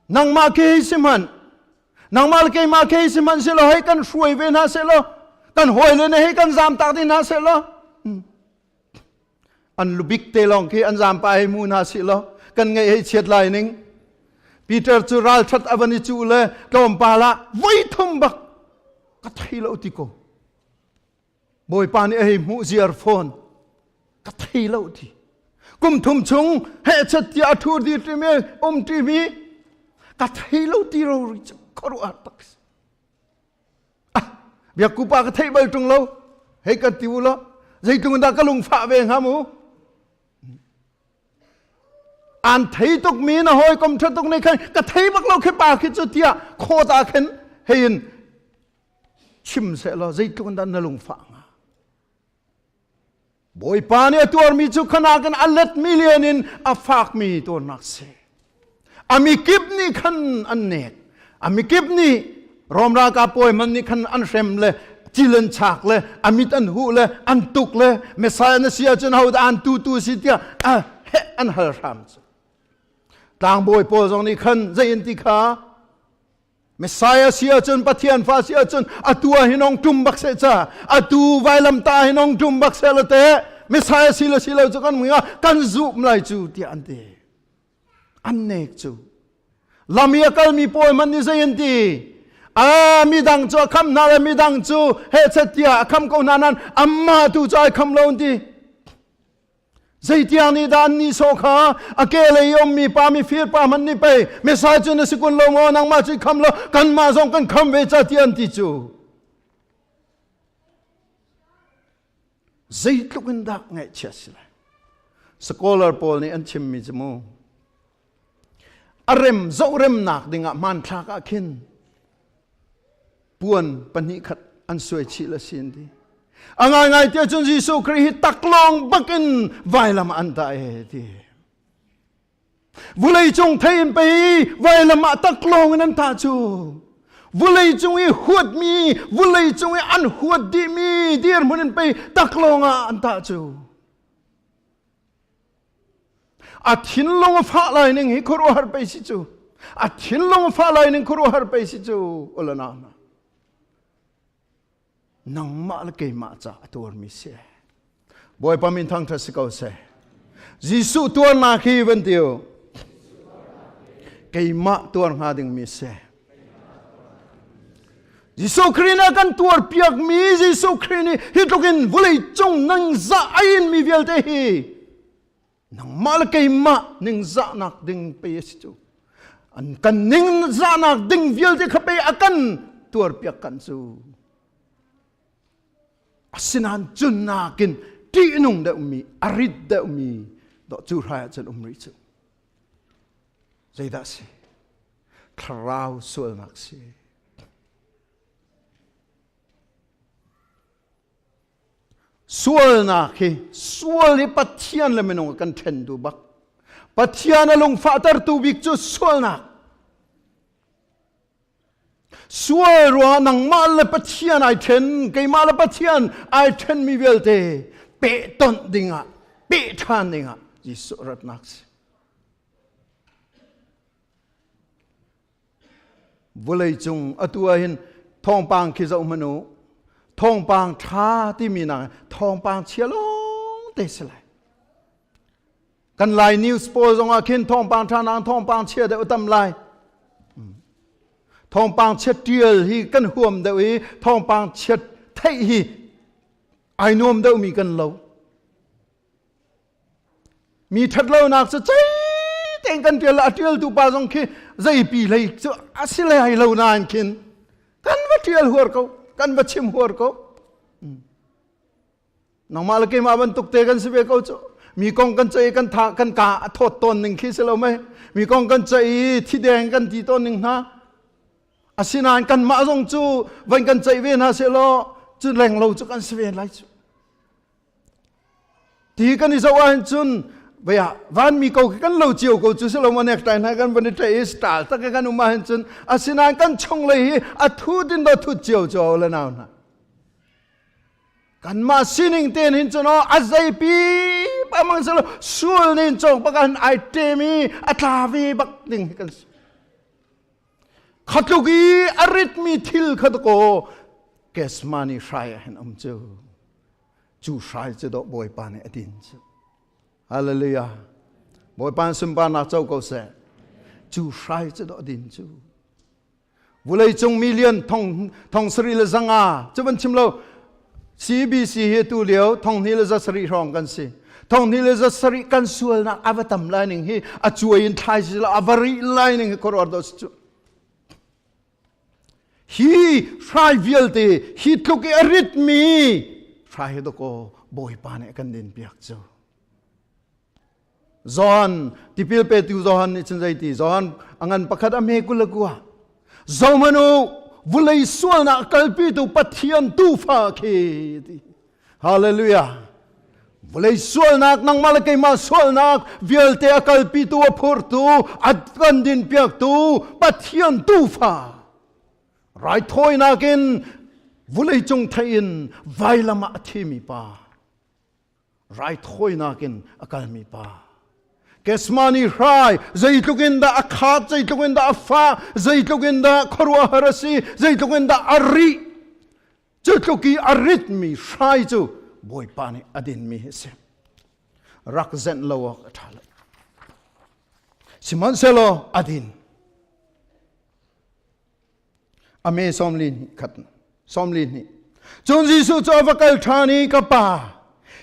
nangmah khi hei si hmanh nangmah le keimah khi hei si hmanh selaw hei kan hruai ve hna selaw kan hawile ne hei kan zamtak dih hna selaw An lubik te lawng khi an zaampa hei mu hna sih law kan ngaih hei chiat lai ning. Peter cu ralṭhat a van i cuh le tlawmpal ah voi thum bak ka thei lo ti ko. Bawipa nih a hei hmuh ziar fawn. Ka thei lo ti. Kum thum chung hehchet tiah a ṭhu dir ṭimi um ṭimi ka thei lo ti ro ri cu khuaruah tak si. Ah, biakku pa ka theih bal ṭung lo. Hei kan ti u law, zeitluk in dah ka lungfah ve hnga mu? An thei tuk mi na hawikom ṭha tuk nih khan ka thei bak lo khi pa khi cu tiah khawt ah khin hei in chim seh law zeitluk in dah na lungfah hnga? Bawipa nih a tuarmi cu khanakin a let million in a fakmi tuarnak si. A mikip nih khan an nek. A mikip nih Rom ralkap pawi man nih khan an hrem le cil an chak le a mit an huh le an tuk le Messiah na si ahcun hodah an tutu si tiah a heh an hal hram cu. Tlangbawi pawl zong nih khan zei an ti kha Messiah si ahcun Pathian fa si ahcun atu ah hin ong tum bak seh ca atu vailam ta hin ong tum bak seh la te Messiah si le si lo cu kan mui kan zum lai cu tiah an ti. An nek cu. Lam i a kalmi pawl man nih zei an ti? A midang cu a kham hna le midang cu hehchet tiah a kham ko hna nan amah tu cu ai kham lo an ti. Zeitiang nih dah an nihsawh kha a ke lei ummi pa mifir pa hmanh nih pei Messiah cu na si kun lo maw nangmah cu i kham lo kanmah zong kan kham ve ca ti an ti cu zeitluk in dah ngaihchia si lai scholar pawl nih an chimmi cu mu a rem zoh remnak dingah hmanthlak ah khin puan pahnih khat an suai chih le si an ti a ngaingai tiah cun Jesuh Khrih hi taklawng bakin vailam ah an dah e ti vulei cung thei in pei vailam ah taklawng in an tah cu vulei cung i huatmi vulei cung i an huat dihmi dirhmun in pei taklawng ah an tah cu A thinlung a fah lai ning hi khuaruahhar pei si cu. A thinlung a fah lai ning khuaruahhar pei si cu. Ulana na. Nangmah le keimah ca a tuarmi si. Bawipa min thangṭhat si ko seh. Jesuh tuarnak hi van ti u. Keimah tuar hnga dingmi si. Jesuh Khrih nih a kan tuarpiakmi Jesuh Khrih nih hi tluk in vawlei cung ningzah a inmi vialte hi nangmah le keimah ningzahnak ding pei a si cu. An kan ningzahnak ding vialte kha pei a kan tuarpiak kan cu. Asinain cun nakin ṭihnung deuhmi, a rit deuhmi dawh cu hrai ah cun um rih cu. Zeidah a si? Thlarau sualnak si. Sualnak hi sual hi Pathian le minung a kan ṭhentu bak. Pathian a lungfahtertu bik cu sualnak. Sual ruangah nangmah le Pathian ai ṭhen, keimah le Pathian ai ṭhenmi vialte pehtonh dingah, peh ṭhan dingah Jesuh ratnak si. Vawleicung atu ah hin thawngpang khi zoh hmanh u. Thawngpang ṭha timi nak thawngpang chia lawng te si lai. Kan Lai news pawl zongah khin thawngpang ṭha nak thawngpang chia deuh tam lai. Thawngpang chia ṭial hi kan huam deuh i thawngpang chia theih hi ai nuam deuhmi kan lo. Mi ṭhatlonak cu cei tein kan ṭial a ṭialtu pa zong khi zeipi hlei cu a si lai lo nain khin kan va ṭial huar ko kan va chim huar ko nangmah le keimah bantuk te kan si ve ko cu mi kong kan ceih kan tha kan ka a thawt tawn ning khi si lo mei mi kong kan ceih i thideng kan ti tawn ning hna asinain kanmah zong cu van kan ceih ve hna seh law cu leng lo cu kan si ve lai cu Ti kan i zoh ahhin cun vei ah vanmi ko khi kan lo cio ko cu si lo ma necktie hna kan van i ṭaih i style tak kan um ahhin cun asinain kan chunglei hi a thut in do thut cio cio le nau hna. Kanmah sining tein hin cun aw a zeipi pamang si lo sul nin cawk bak ah ai ṭem i a tla ve bak ding hi kan si. Khatluk i a ritmi thil kha ko Kesmani hrai ah hin um cu. Cu hrai cu dawh Bawipa nih a din cu. Hallelujah. Bawipa sunparnak co ko seh. Cu hrai cu dawh din cu. Vulei cung million thong thong sarih le zanga cu van chim lo CBC hi tu lio thong hnih le za sarih hrawng kan si. Thong hnih le za sarih kan sualnak a va tam lai ning hi a cuai in thlai si lo a va rih lai ning hi khuaruah do si cu. Hi hrai vialte hi tluk i a ritmi hrai hi dawkaw Bawipa nih a kan din piak cu. Johan tipil petu Johan nih cun zeiti Johan a ngan pakhat a hme kul le kua zohmanh u vulei sualnak kalpitu Pathian tuufa khi ti Hallelujah. Vawlei sualnak, nangmah le keimah sualnak vialte a kalpitu, a phurtu, a kan dinpiaktu Pathian tuufa. Raithawinak in vawleicung theih in vailam ah a thimi pa. Raithawinak in a kalmi pa. Gethsemane hrai zeitluk in dah a khaat, zeitluk in dah a fah, zeitluk in dah khuaruahhar a si, zeitluk in dah a rih. Cu tluk i a ritmi hrai cu Bawipa nih a dinmi hi a si. Rak zenh lo awk a ṭha lo. Sihmanhsehlaw a din. A me sawmli hnih khat sawmli hnih. Cun Jesuh cu a va kal ṭhan i ka pa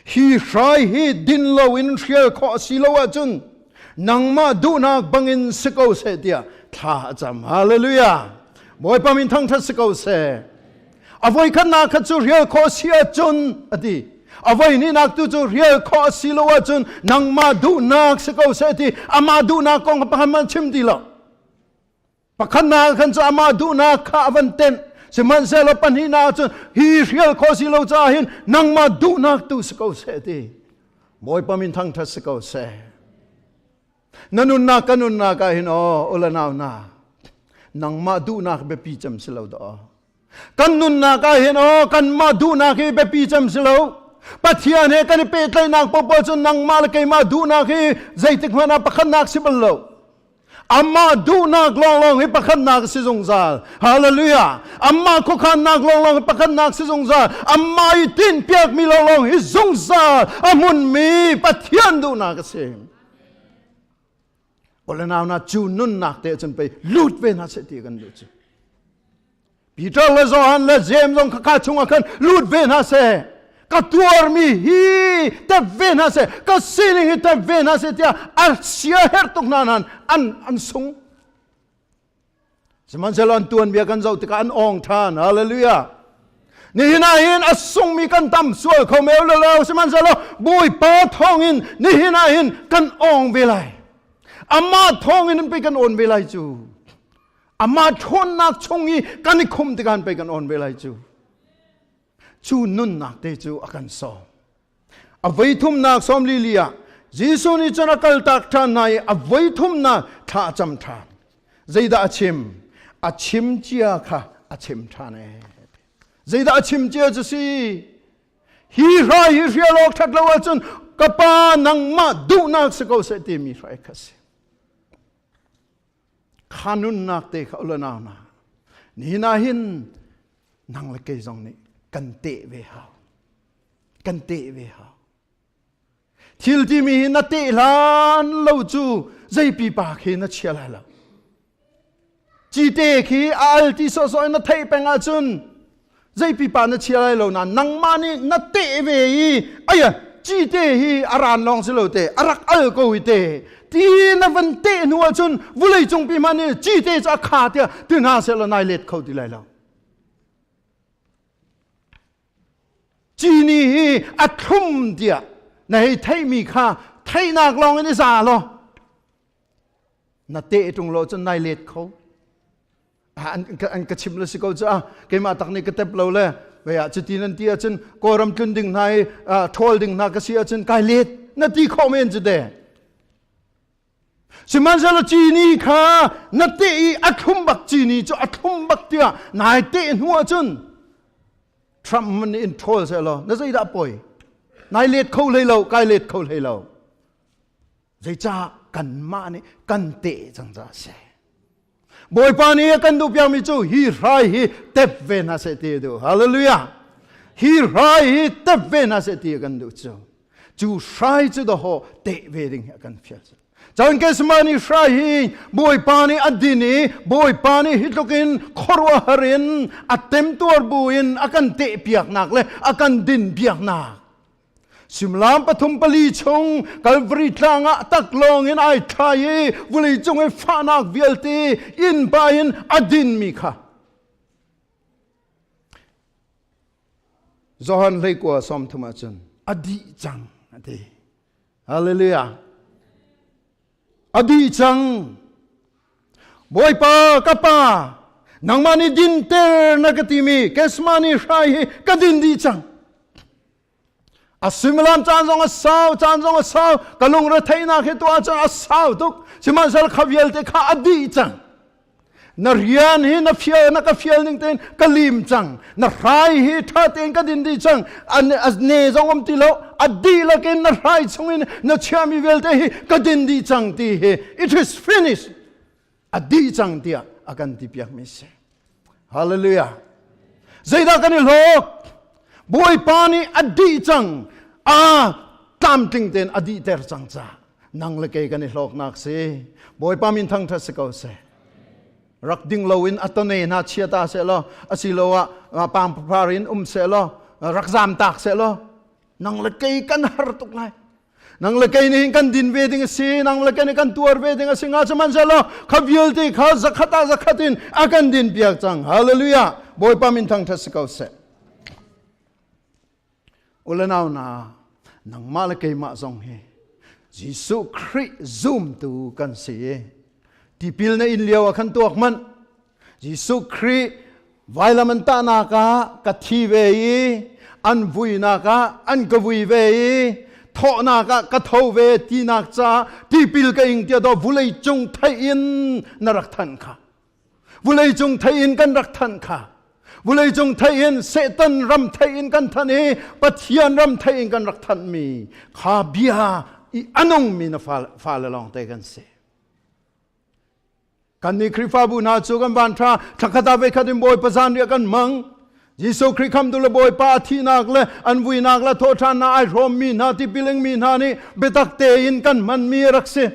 hi hrai hi din loin hrial khawh a si lo ahcun nangmah duhnak bangin si ko seh tiah thla a cam. Hallelujah! Bawipa min thangṭhat si ko seh. A voikhatnak kha cu hrial khawh si ahcun a ti. A voihnihnak tu cu hrial khawh a si lo ahcun nangmah duhnak si ko seh ti amah duhnak kong kha pakhat hmanh chim ti lo. Pakhatnak khan cu amah duhnak kha a van tenh. Sihmanhsehlaw pahnihnak cun hi hrial khawh si lo caah hin nangmah duhnak tu si ko seh ti. Bawipa min thangṭhat si ko seh. Na nunnak ka nunnak ah hin aw ula nau na nangmah duhnak biapi cem si lo dah. Kan nunnak ah hin aw kanmah duhnak hi biapi cem si lo. Pathian he kan i pehtlaihnak paohpaoh cu nangmah le keimah duhnak hi zeitik hmanh ah pakhatnak si bal lo. Amah duhnak lawnglawng hi pakhatnak si zungzal. Hallelujah. Amah khuakhannak lawnglawng hi pakhatnak si zungzal. Amah i tinhpiakmi lawnglawng hi zungzal a hmunmi Pathian duhnak a si. Ole nau na cu nunnak te cun pei lut ve hna seh ti kan duh cu. Peter le Johan le James zong khakha chungah khan lut ve hna seh. Ka tuarmi hi tep ve hna seh. Ka sining hi tep ve hna seh tiah a sia herh tuk hna nan an an sung. Sihmanhsehlaw an tuanbia kan zoh tikah an awng ṭhan. Hallelujah. Nihin ah hin a sungmi kan tam sual kho meo lo lo sihmanhsehlaw Bawipa thawngin nihin ah hin kan awng ve lai. Amah thawngin pei kan awn ve lai cu. Amah ṭhawnnak chung i kan i khum tikah pei kan awn ve lai cu. Cu nunnak te cu a kan sawm. A voithumnak sawm li li ah Jesuh nih cun a kaltak ṭhan hna i a voithumnak thla a cam ṭhan. Zeidah a chim? A chim cia kha a chim ṭhan ee. Zeidah a chim cia cu si? Hi hrai hi hrial awk ṭhat lo ahcun ka pa nangmah duhnak si ko seh timi hrai kha si. Kha nunnak te kha ulanau na. Nihin ah hin nang le kei zong nih kan teh ve hau. Kan teh ve hau. Thil timi hi na teh hlan lo cu zei pipa khi na chia lai lo. Cite khi a al ti sawhsawh in na theih peng ahcun zei pipa na chia lai lo na nangmah nih na teh ve i aya cite hi a ran lawng si lo te a rak al ko hi te ti na van teh hnu ahcun vulei cung pi hmanh nih cite cu a kha tiah ti hna seh law nai let kho ti lai lo. Cini hi a thlum tiah na hei theihmi kha theihnak lawng in i za law na teh ṭung lo cun nai let kho. An ka chimh le si ko cu a keimah tak nih ka tep lo le vei ah cuti nan ti ahcun Kawlram tlun ding hna i ṭhawl ding hna ka si ahcun kai let na ti khawh men cu te. Sihmanhsehlaw cini kha na teh i a thlum bak cini cu a thlum bak tiah nai teh hnu ahcun Trump nih in ṭhawl seh law na zeidah poi nai let kho hlei lo kai let kho hlei lo zeicah kanmah nih kan teh cang ca a si Bawipa nih a kan duh piakmi cu hi hrai hi tep ve hna seh ti a duh hallelujah hi hrai hi tep ve hna seh ti a kan duh cu cu hrai cu dawhaw teh ve ding hi a kan fial cu Cun Gethsemane hrai hi Bawipa nih a din i Bawipa nih hi tluk in khuaruahhar in a temtuar bu in a kan tehpiaknak le a kan din biaknak Simlam pathum pali chung Calvary tlang ah taklawng in ai thlai i vulei cung i fahnak vialte innpa in a dinmi kha Johan hleikua 30 ah cun a dih cang a ti. Hallelujah. A dih cang. Bawipa ka pa nangmah nih dinter na ka timi Gethsemane hrai hi ka din dih cang. A suimilam caan zong a sau, caan zong a sau. Ka lungre theihnak hi tuah cun a sau tuk. Sihmanhsehlaw kha vialte kha a dih cang. Na rian hi na fial na ka fial ning tein ka lim cang. Na hrai hi ṭha tein ka din dih cang. A ne zong um ti lo. A dihlak in na hrai chungin na chiahmi vialte hi ka din dih cang ti hi it is finished. A dih cang tiah a kan ti piakmi si. Hallelujah. Zeidah kan i hlawk? Bawipa nih a dih cang. A tlamtling tein a dihter cang ca. Nang le kei kan i hlawknak si. Bawipa min thangṭhat si ko seh. Rak ding loin a tone hna chia ta seh law, asiloah pangpar in um seh law, rak zam tak seh law, nang le kei kan har tuk lai. Nang le kei nih kan din ve ding a si, nang le kei nih kan tuar ve ding a si nga sihmanhsehlaw kha vialte kha zakhat ah zakhat in a kan din piak cang. Hallelujah. Bawipa min thangṭhat si ko seh. Ulenau na nangmah le keimah zong hi Jesuh Khrih zumtu kan si. Tipil na in lio ah khan tuak manh. Jesuh Khrih vailam an tahnak ah ka thi ve i an vuinak ah an ka vui ve i thawhnak ah ka tho ve tinak ca tipil ka ing tiah daw vulei cung theih in na rak thanh kha vulei cung theih in kan rak thanh kha vulei cung theih in Satan ram theih in kan thanh i Pathian ram theih in kan rak thanh mi kha bia i anung mi na fale lawng te kan si. Kannih Khrihfabu hna cu kan van ṭha thlakhat ah voikhat in Bawipa zanriah kan hmang. Jesuh Khrih khamtu le Bawipa a thihnak le an vuinak le thawhṭhannak ai hrawmmi hna tipil ingmi hna nih biatak tein kan hmanmi a rak si.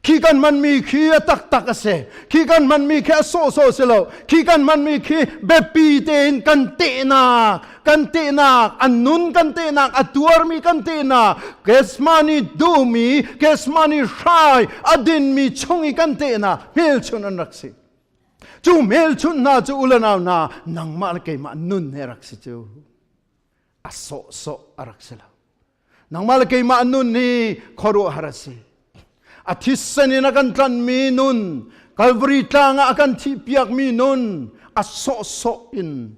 Khi kan hmanmi khi a taktak a si. Khi kan hmanmi khi a sawhsawh si lo. Khi kan hmanmi khi biapi tein kan tehnak kan tehnak an nun kan tehnak a tuarmi kan tehnak Gethsemane duhmi Gethsemane hrai a dinmi chung i kan tehnak hmelchun an rak si cu hmelchun hna cu ulanau hna nangmah le keimah nun he rak si cu a sawhsawh a rak si lo Nangmah le keimah nun hi khuaruahhar a si. A thisen in a kan tlanhmi nun, Calvary tlang ah a kan thihpiakmi nun, a sawhsawh in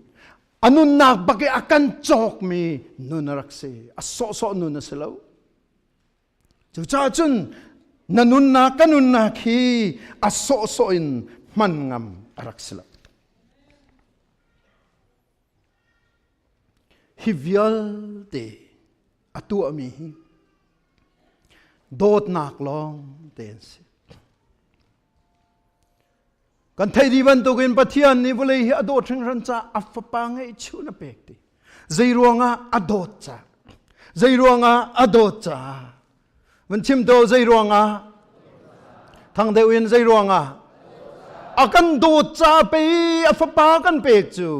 a nunnak bak i a kan cawkmi nun a rak si. A sawhsawh nun a si lo. Cucaah cun na nunnak ka nunnak hi a sawhsawh in hman ngam a rak si lo. Hi vialte a tuahmi hi dawtnak lawng te an si. Kan theih dih bantukin Pathian nih vawlei hi a dawt hringhran caah a fapa ngeihchun a pek ti. Zei ruangah a dawt caah. Zei ruangah a dawt caah. Van chim to zei ruangah? Thang deuh in zei ruangah? A kan dawt ca pei a fapa kan pek cu.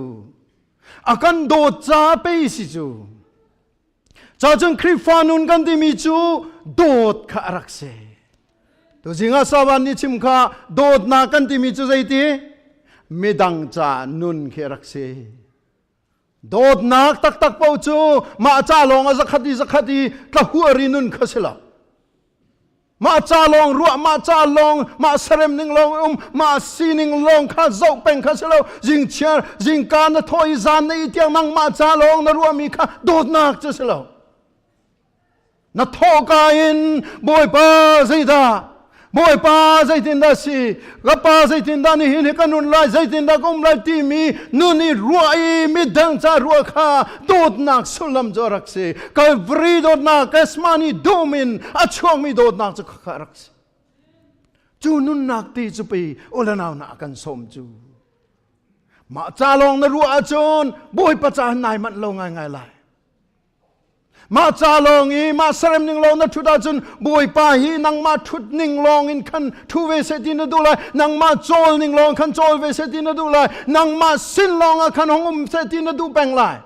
A kan dawt ca pei si cu. Ca cun Khrihfa nun kan timi cu dawt kha a rak si. Tuzing ah Savan nih chim kha dawtnak kan timi cu zeiti? Midang ca nun khi a rak si. Dawtnak taktak paoh cu mah ca lawng a zakhat i zakhat i tlahuar i nun kha si lo. Mah ca lawng ruah, mah ca lawng, mah sarem ning lawng um, mah sining lawng kha zoh peng kha si lo. Zingchiar, zingka na thawh i zan na i tiang nangmah ca lawng na ruahmi kha dawtnak cu si lo. Na thawhka in Bawipa zeidah Bawipa zeitindah si ka pa zeitindah nihin hi ka nun lai zeitindah ka um lai timi nun i ruah i midang ca ruah kha dawtnak sullam cu a rak si Calvary dawtnak Gethsemane dum in a chuakmi dawtnak cu kha a rak si cu nunnak ti cu pei ulanau na kan sawm cu mah ca lawng na ruah ahcun Bawipa ca nai manh lo ngaingai lai Mah ca lawng i mah serem ning lawng na ṭhut ahcun Bawipa hi nangmah ṭhut ning lawng in khan ṭhu ve seh ti na duh lai. Nangmah cawl ning lawng khan cawl ve seh ti na duh lai. Nangmah sin lawng ah khan hong um seh ti na duh peng lai.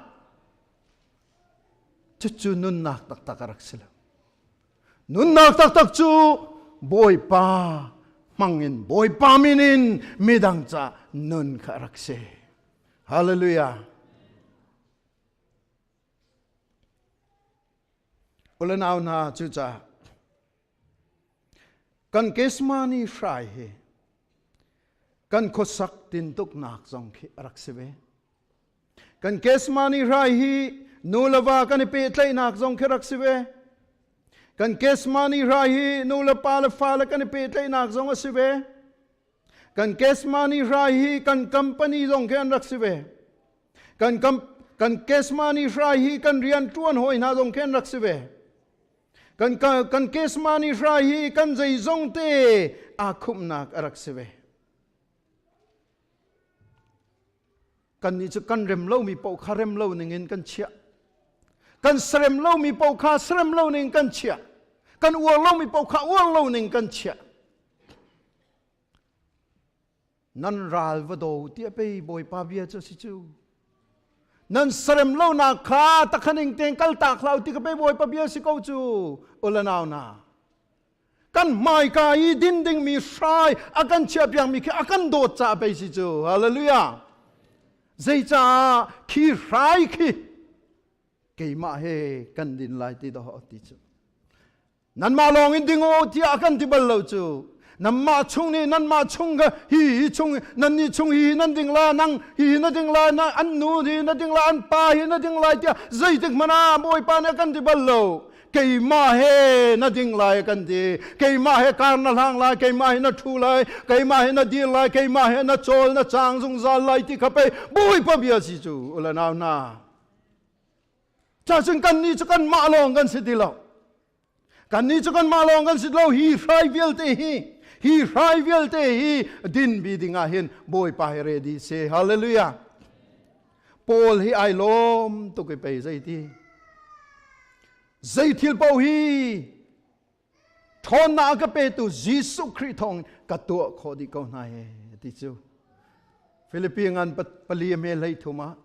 Cucu nunnak taktak a rak si lo. Nunnak taktak cu Bawipa hmang in Bawipa min in midang ca nun kha a rak si. Hallelujah. Ulenau hna cucaah kan Gethsemane hrai hi kan khuasak tintuknak zong khi a rak si ve. Kan Gethsemane hrai hi nu le va kan i pehtlaihnak zong khi rak si ve. Kan Kesmani hrai hi nu le pa le fa le kan i pehtlaihnak zong a si ve. Kan Kesmani hrai hi kan company zong khi an rak si ve. Kan kan Kesmani hrai hi kan rian ṭuan hawi hna zong khi an rak si ve. Kan kan Kesmani hrai hi kan zeizong te aa khumhnak a rak si ve. Kannih cu kan rem lomi paoh kha rem lo ningin kan chiah. Kan serem lomi paoh kha serem lo ning kan chiah. Kan uar lomi paoh kha uar lo ning kan chiah. Nan ral va do tiah pei Bawipa bia cu si cu. Nan serem lonak kha takhaning tein kal tak hlah ti ka pei Bawipa bia si ko cu. Ulanau na. Kan hmaika i din dingmi hrai a kan chiahpiakmi khi a kan dawt caah pei si cu. Hallelujah. Zeicah khi hrai khi keimah he kan din lai ti dah ti cu. Nanmah lawng in ding u tiah a kan ti bal lo cu. Nanmah chung nih nanmah chung ka hi hi chung nan nih chung hi nan ding la nang hi na ding lai na an nu hi na ding lai an pa hi na ding lai tiah zeitik hmanh ah Bawipa nih a kan ti bal lo. Keimah he na ding lai kan ti. Keimah he kar na hlang lai, keimah he na ṭhu lai, keimah he na dir lai, keimah he na cawl na caang zungzal lai ti kha pei Bawipa bia si cu u le nau hna. Cacun kannih cu kanmah lawng kan si ti lo. Kannih cu kanmah lawng kan si lo. Hi hrai vialte hi hi hrai vialte hi din bi ding ah hin Bawipa hi ready si. Hallelujah. Paul hi ai lawm tuk i pei zeiti. Zei thil paoh hi ṭhawnnak a ka petu Jesuh Khrih thawng ka tuah khawh dih ko hna he ti cu. Filipi ngan pali a hme hlei thum ah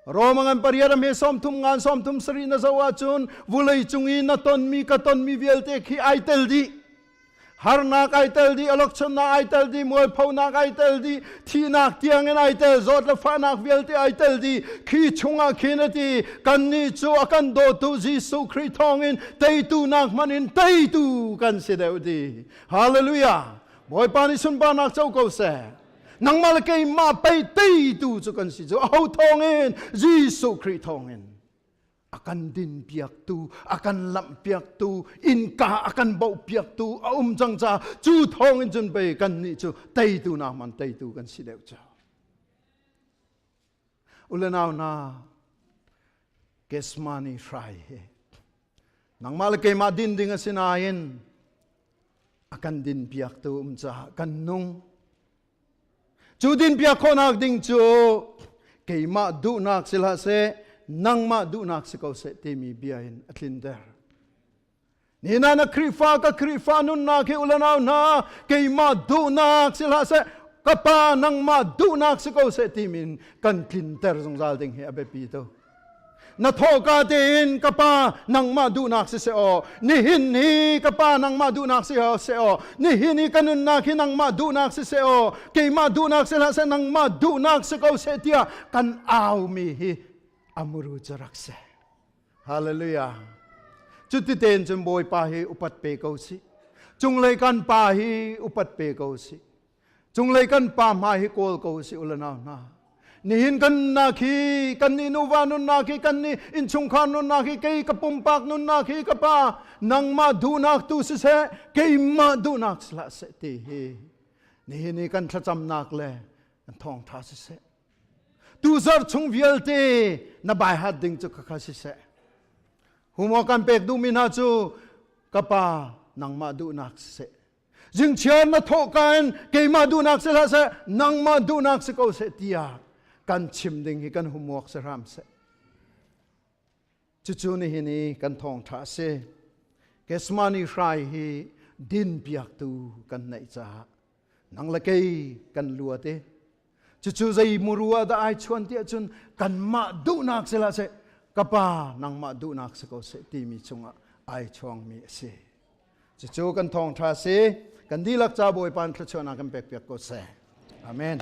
Roma ngan pariat a hme 30 ngan 37 na zoh ahcun vulei cung i na tonmi ka tonmi vialte khi ai tel dih. Harnak ai tel dih, alokchonnak ai tel dih, mualphonak ai tel dih, thihnak tiangin ai tel, zawt le fahnak vialte ai tel dih. Khi chungah khin a ti, kannih cu a kan dawtu Jesuh Khrih thawngin teitu nak hmanh in teitu kan si deuh ti. Hallelujah! Bawipa nih sunparnak co ko seh. Nangmah le keimah pei teitu cu kan si cu aho thawngin? Jesuh Khrih thawngin. A kan dinpiaktu, a kan lamhpiaktu, innka a kan bohpiaktu a um cang caah cu thawng in cun pei kannih cu teitu nak man teitu kan si deuh cu. Ule nau hna, Kesmani hrai hi nangmah le keimah din ding a si nain a kan dinpiaktu um caah kan nung. Cu dinpiak khawhnak ding cu keimah duhnak si hlah seh, nangmah duhnak si ko seh timi bia in a tlinter. Nina na Khrihfa ka Khrihfa nunnak hi ulanau hna keimah duhnak si hlah seh, ka pa nangmah duhnak si ko seh timin kan tlinter zungzal ding hi a biapi tu. Na thawhka tein ka pa nangmah duhnak si seh aw, nihin hi ka pa nangmah duhnak si seh aw, nihin hi ka nunnak hi nangmah duhnak si seh aw, keimah duhnak si hlah seh, nangmah duhnak si ko seh tiah kan aumi hi amuru cu rak si. Hallelujah. Cuti tein cun Bawipa hi upat pe ko si. Cunglei kan pa hi upat pe ko si. Cunglei kan pa hma hi kawl ko si ulanau hna. Nihin kan nunnak hi kan nih nuva nunnak hi kan nih innchungkhar nunnak hi kei ka pumpak nunnak hi ka pa nangmah duhnak tu siseh keimah duhnak sihlah seh ti hi nihin i kan thlacamnak le kan thawngtha siseh tuzarh chung vialte na baihat ding cu khakha siseh humo kan pek duhmi hna cu ka pa nangmah duhnak siseh Zingchiar na thawhka in keimah duhnak si hlah seh, nangmah duhnak si ko seh tiah kan chim ding hi kan humuak si hram seh. Cucu nihin i kan thawngṭha a si. Kesmani hrai hi din piaktu kan neih caah nang le kei kan luat i cucu zei muru ah dah ai chuan tiah cun kanmah duhnak si hlah seh, ka pa nangmah duhnak si ko seh timi chungah ai chuangmi a si. Cucu kan thawngṭha si. Kan dihlak ca Bawipa in thluachuahnak kan pekpiak ko seh. Amen.